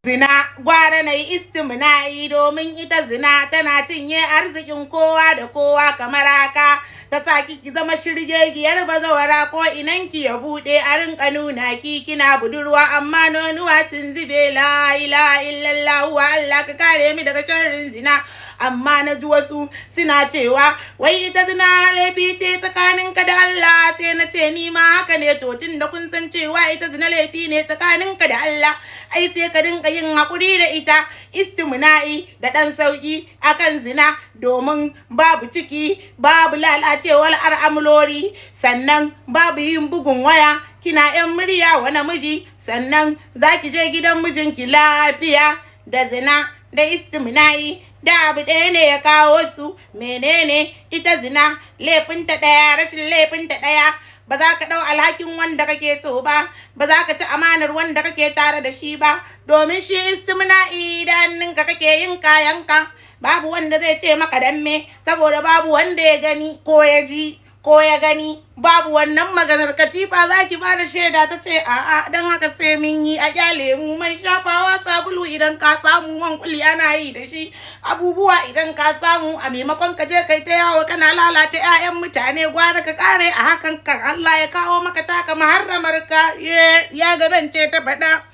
Zina gwara na yi istimna'i, domin ita zina tana cinye arzikin kowa da kowa. Kamar haka ta sa ki zama shirgegiyar bazawara, ko inanki ya buɗe, a rinka nuna ki kina budurwa amma nonuwa sun zube. La ilaha illallah, wa Allah ka kare mi daga sharrin zina. Amma na ji wasu suna cewa wai ita zina laifi ce tsakaninka da Allah. Sai na ce ni ma haka ne. To, tun da kun san cewa ita zina laifi ne tsakaninka da Allah, ai sai ka dinga yin haƙuri da ita. Istimna'i da ɗan sauƙi akan zina, domin babu ciki, babu lalacewar al'amurori, sannan babu yin bugun waya kina 'yan murya wa namiji, sannan za ki je gidan mijinki lafiya. Da zina da istimna'i da abu ɗaya ne ya kawo su. Menene? Ita zina laifinta ɗaya, rashin laifinta ɗaya. Ba za ka ɗau alhakin wanda kake so ba, ba za ka ci amanar wanda kake tare da shi ba, domin shi istimna'i da hannunka kake yin kayanka, babu wanda zai ce maka dan me, saboda babu wanda ya gani ko ya ji ko ya gani. Babu wannan maganar katifa za ki ba da shaida ta ce a'a. Don haka sai mun yi, a kyale mu. Man shafawa, sabulu idan ka samu, man kuli ana yi da shi, abubuwa idan ka samu, a maimakon ka je kai ta yawo kana lalata 'ya'yan mutane, gwara ka kare a hakan kan Allah ya kawo maka taka maharramar ka. Ya gaban ce ta faɗa.